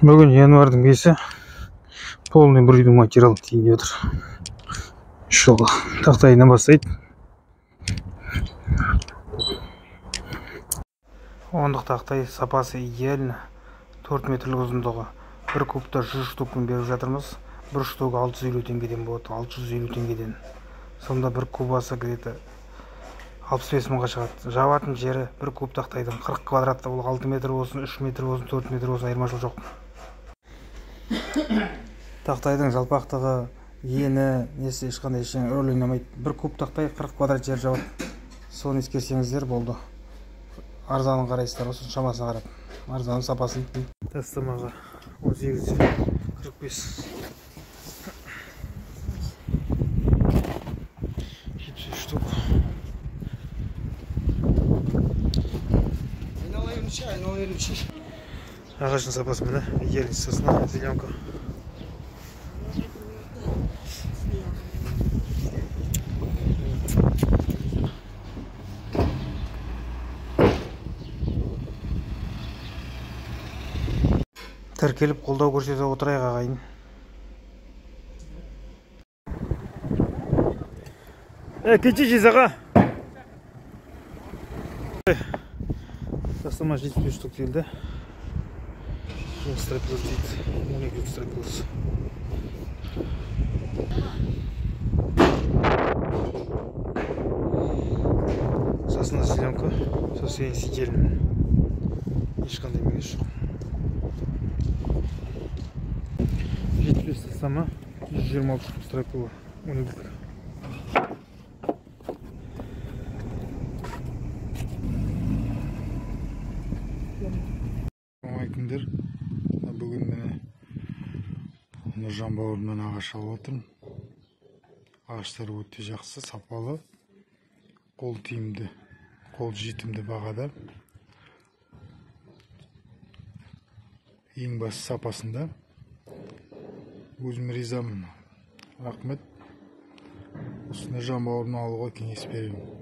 Бүгін январьдың 5-і. Полный бір үйдің материалы тиіп отыр. Иншалла тақтайынан бастайды. Ондық тақтай сапасы идеально. 4 метрлік ұзындығы. Бір кубта 100 штукпен беріп жатырмыз. Бір штугі 650 теңгеден болады, 650 теңгеден. Сонда бір кубасы где-то 65 мыңға шығады. Жабатын жері бір куб тақтайдың 40 квадратта, ол 6 метр болсын, 3 метр болсын, 4 метр болсын, айырмашылық жоқ. Тақтайдың жалпақтығы, ені, несі ешқандай ештеңе рөл ойнамайды. Бір куб тақтай 40 квадрат жер жабады. Соны ескерсеңіздер болды. Арзанын қарайсыздар, осының шамасына қарап. Арзанын сапасын. Тастамаға 18,45. 73 штук. Ағаштың сапасы міне, идеальный сосна, зеленка. Тіркеліп қолдау көрсете отырайық ағайын. Кече аға. Тастама 75 штук келді. Стропилос дейді. 12 стропилос. Сосна зеленка. Состояние идеальный. Ешқандай минус жоқ. 75 тастама, 126 штук стропила. 12. Күндер. Бүгін міне Нұржан бауырымнан ағаш алып отырмын. Ағаштар өте жақсы, сапалы, қол тиімді, қол жетімді бағада. Ең басты сапасында. Өзім ризамын. Рахмет. Осы Нұржан бауырымнан алуға кеңес беремін.